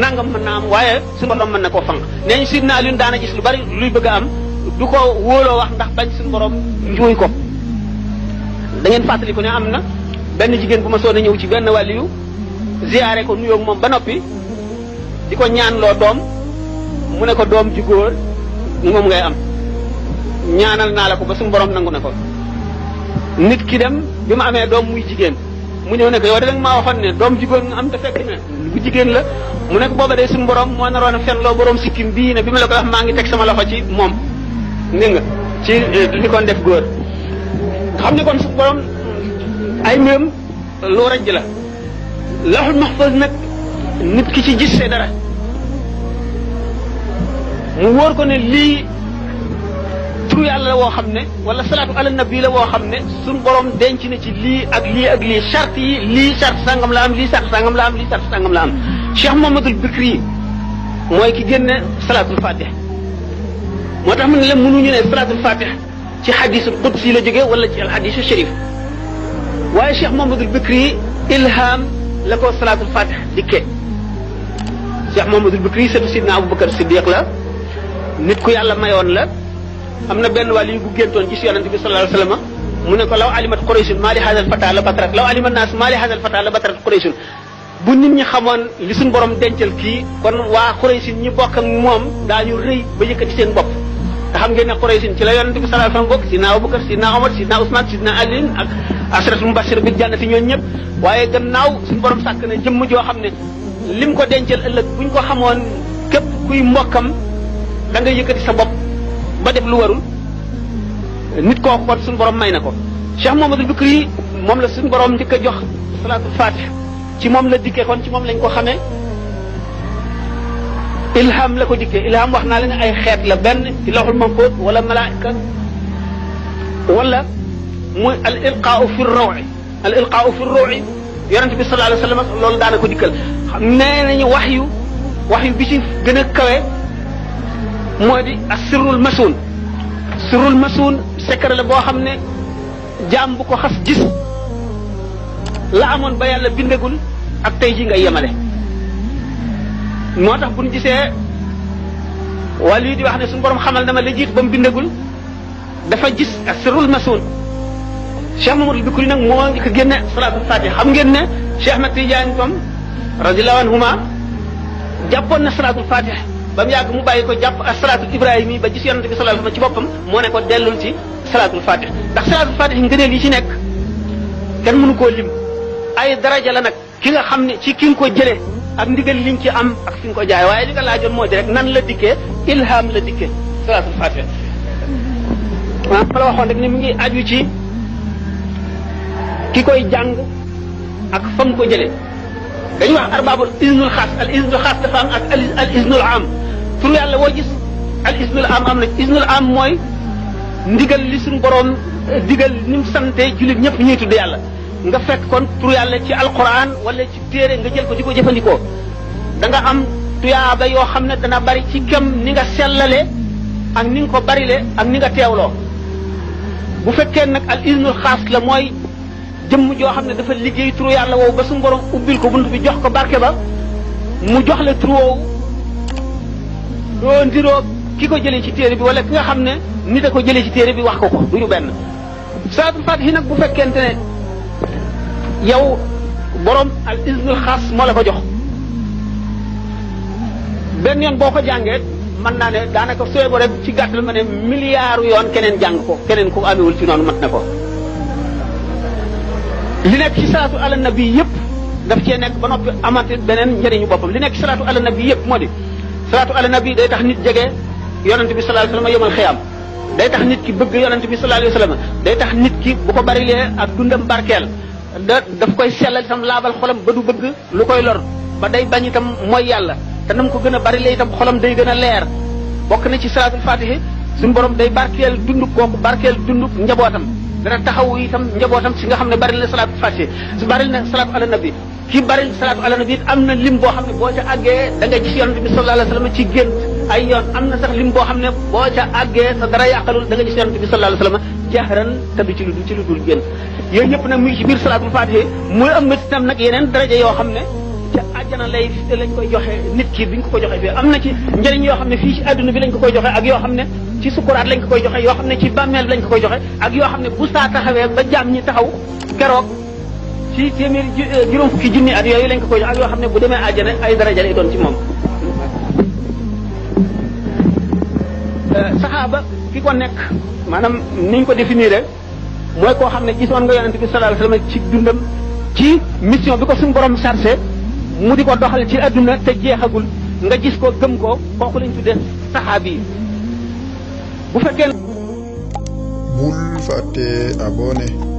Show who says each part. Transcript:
Speaker 1: nangam mën naa am waaye suñu borom mën na koo fanq nee ñu sidna Alioune daana gis lu bari luy bëgg a am du ko wóoloo wax ndax bañ suñu borom njuuy ko da ngeen fàttali ko ne am na benn jigéen bu ma soon a ñëw ci benn wàlliyu ziyaare ko nuyoo moom ba noppi di ko ñaan loo doom mu ne ko doom ju góor moom ngay am ñaanal naa la ko ba suñu borom nangu na ko nit ki dem bi ma amee doom muy jigéen mu ñëw ne ko yow de danga maa waxoon ne doom ju góor nga am te fekk ne bu jigéen la mu ne ko booba de suñu borom moo naroon a fen loo borom sikkim bii ne bi ma la ko wax maa ngi teg sama loxo ci moom dégg nga ci li kon def góor xam ne kon suñu borom ay mbiram lu rëj la lawhul mahfuz nag nit ki ci gis see dara mu wóor ko ne lii turu yàlla la woo xam ne wala salaatu ala nabi la woo xam ne suñ borom denc na ci lii ak lii ak lii charte yi lii charte sangam la am lii charte sangam la am lii charte sangam la am Cheikh Mouhamadoul Bikri mooy ki génne salaatul fatih moo tax mu ne la mënuñu ne salaatul fatih ci xadisul qudsi la jógee wala ci alxadisu sharif waaye Cheikh Mouhamadoul Bikri ilham la ko salaatul fatih dikkee Cheikh Mouhamadoul Bikri sëtu sidna Aboubacar Siddiq la nit ku yàlla mayoon la am na benn wàll yu bu géntoon gis yonente bi sallallahu alayhi wasallam mu ne ko law alimat qurayshun maa li hadal fata la batrat law alimat naas maa li hadal fata la batrat qurayshun bu nit ñi xamoon li suñ borom dencal kii kon waa qurayshin ñi bokk ak moom daañu rëy ba yëkkati seen bopp te xam ngeen ne qurayshin ci la yonente bi sallallahu alayhi wasallam bokk sidna Abubakar sidna Omar sidna Ousmane sidna Ali ak asratul mubashir bil jannati ñooñu ñëpp waaye gannaaw suñ borom sàkk na jëmm joo xam ne lim ko dencal ëllëg buñ ko xamoon képp kuy mbokkam da nga yëkkati sa bopp ba def lu warul nit kooku kon suñu borom may na ko Cheikh Mouhamadoul Bikri moom la suñu borom njëkk a jox salaatul fatih ci moom la dikkee kon ci moom lañ ko xamee ilham la ko dikkee ilham wax naa leen ay xeet la benn ci lawhul mahfuz wala malaika wala muy al ilqaau fi ruu'i al ilqaau fi ruu'i yonent bi sallallahu alayhi wasallam loolu daana ko dikkal xam nee nañu wax yu bi ci gën a kawe moo di asirrul masuun sirrul masuun secret la boo xam ne jaam bu ko xas gis la amoon ba yàlla bindagul ak tey ji ngay yemale moo tax bu ñu gisee wàllu yi di wax ne suñu borom xamal dama la jiit ba mu bindagul dafa gis asirrul masuun Cheikh Mouhamadoul Bikri nag moo ngi ko génne salaatul fatih xam ngeen ne Cheikh Ahmed Tidiane tam radiyallahu anhuma jàppoon na salaatul fatih ba mu yàgg mu bàyyi ko jàpp ak salaatul ibrahim yi ba gis yonente bi sallallahu alayhi wasallam ci boppam moo ne ko dellul ci salaatul fatih ndax salaatul fatih ngëneel yi ci nekk kenn mënu koo lim ay daraja la nag ki nga xam ne ci ki nga ko jëlee ak ndigal liñ ci am ak fi nga ko jaay waaye li nga laajoon moo di rek nan la dikkee ilham la dikkee salaatul fatih waaw ma la waxoon rek ni mu ngi aju ci ki koy jàng ak fa mu ko jëlee dañuy wax arbabul iznul xaas al iznul xaas dafa am ak al iznul am tur yàlla woo gis al iznul am na iznul am mooy ndigal li suñu borom digal ni mu sante jullit ñëpp ñuy tudd yàlla nga fekk kon tur yàlla ci alquran wala ci téere nga jël ko di ko jëfandikoo da nga am tuyaaba yoo xam ne dana bari ci kem ni nga sellale ak ni nga ko barile ak ni nga teewloo bu fekkee nag al iznul xaas la mooy jëmm joo xam ne dafa liggéey turu yàlla woowu ba suñu borom ubbil ko bunt bi jox ko barke ba mu jox la turu woowu doo ndiroo ki ko jëlee ci téere bi wala ki nga xam ne nit a ko jëlee ci téere bi wax ko du ñu benn salaatul faatihi nag bu fekkente ne yow borom al iznul xaas moo la ko jox benn yoon boo ko jàngee mën naa ne daanaka sooy bo rek ci gàttal ma ne milliards yoon keneen jàng ko keneen ku amewul ci noonu mat na ko li nekk ci salaatu ala nabi yëpp daf cee nekk ba noppi amati beneen njëriñu boppam li nekk ci salaatu ala nabi yëpp moo di salaatu ala nabi day tax nit jege yonent bi sallallahu alayhi wasallam yomal xiyaam day tax nit ki bëgg yonent bi sallallahu alayhi wasallam day tax nit ki bu ko barilee ak dundam barkeel daf koy sellal itam laabal xolam ba du bëgg lu koy lor ba day bañ itam mooy yàlla te nam ko gën a barilee itam xolam day gën a leer bokk na ci salaatul fatihi suñu borom day barkeel dundub kooku barkeel dundub njabootam dana taxawu itam njabootam si nga xam ne bari na salaatul fatihi su bari na salaatu ala nabi ki bari salaatu ala nabi am na lim boo xam ne boo ca àggee da nga gis yonent bi sallallahu alayhi wasallam ci gént ay yoon am na sax lim boo xam ne boo ca àggee sa dara yàqalul da nga gis yonent bi sallallahu alayhi wasallam jahran te du ci lu dul gént yooyu yëpp nag mu ngi ci biir salaatul fatihi muy am itam nag yeneen daraja yoo xam ne ca àjjana àjjana lañ koy joxe nit ki bi ñu ko joxe fii am na ci njëriñ yoo xam ne fii ci àdduna bi lañ ko koy joxe ak yoo xam ne ci sukuraat lañ ko koy joxe yoo xam ne ci bàmmeel lañ ko koy joxe ak yoo xam ne bu saa taxawee ba jaam ñi taxaw keroog ci téeméeri juróom fukki junni at yooyu lañ ko koy joxe ak yoo xam ne bu demee àjjana ay daraja lay doon ci moom. saxaaba ki ko nekk maanaam niñ ko définir mooy koo xam ne gisoon nga yonent bi sallallahu alayhi wasallam ci dundam ci mission bi ko suñu borom chargé mu di ko doxal ci adduna te jeexagul nga gis ko gëm ko kooku lañ tuddee saxaabi yi bu fekkee.
Speaker 2: bul fàtte abonné.